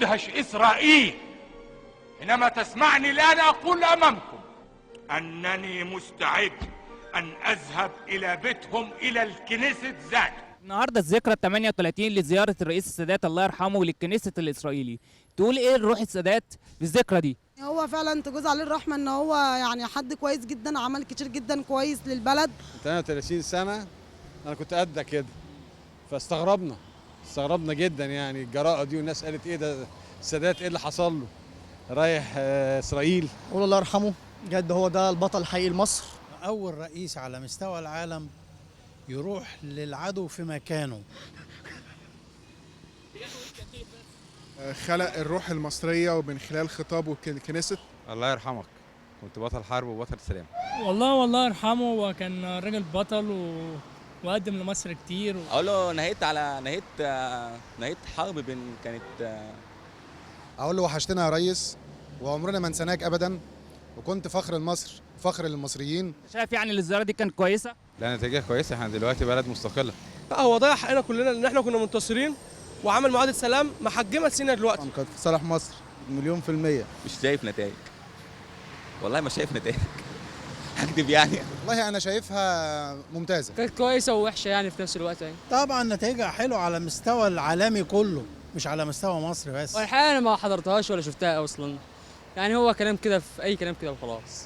تدهش إسرائيل حينما تسمعني الآن أقول أمامكم أنني مستعد أن أذهب إلى بيتهم، إلى الكنيست ذاته. النهارده الذكرى 38 لزيارة الرئيس السادات الله يرحمه للكنيست الإسرائيلي، تقول إيه لروح السادات في الذكرى دي؟ هو فعلا تجوز عليه الرحمة، إن هو يعني حد كويس جدا، عمل كتير جدا كويس للبلد. 38 سنة أنا كنت قد كده، فاستغربنا جدا يعني الجراءة دي، والناس قالت إيه ده السادات، إيه اللي حصل له رايح إسرائيل؟ قول الله يرحمه، جد هو ده البطل الحقيقي لمصر. أول رئيس على مستوى العالم يروح للعدو في مكانه. خلق الروح المصرية ومن خلال خطابه الكنيست. الله يرحمك، كنت بطل حرب وبطل سلام. والله يرحمه، هو كان راجل بطل وقدم لمصر كتير. اقول له نهيت على نهيت حرب بين كانت. اقول له وحشتنا يا ريس، وعمرنا ما نسيناك ابدا، وكنت فخر لمصر وفخر للمصريين. شايف يعني الزيارة دي كانت كويسة؟ لا، نتيجة كويسة، احنا دلوقتي بلد مستقلة. لا، هو ضيع حقنا كلنا لان احنا كنا منتصرين، وعمل معاهدة سلام محجمة سينا دلوقتي. كانت في صالح مصر 1,000,000%. مش شايف نتائج، والله ما شايف نتائج. هكدب يعني؟ والله انا شايفها ممتازة. كانت كويسة ووحشة يعني في نفس الوقت يعني. طبعا نتائجها حلوة على مستوى العالمي كله، مش على مستوى مصر بس. والحقيقة انا ما حضرتهاش ولا شفتها اصلا، يعني هو كلام كده في اي كلام كده وخلاص.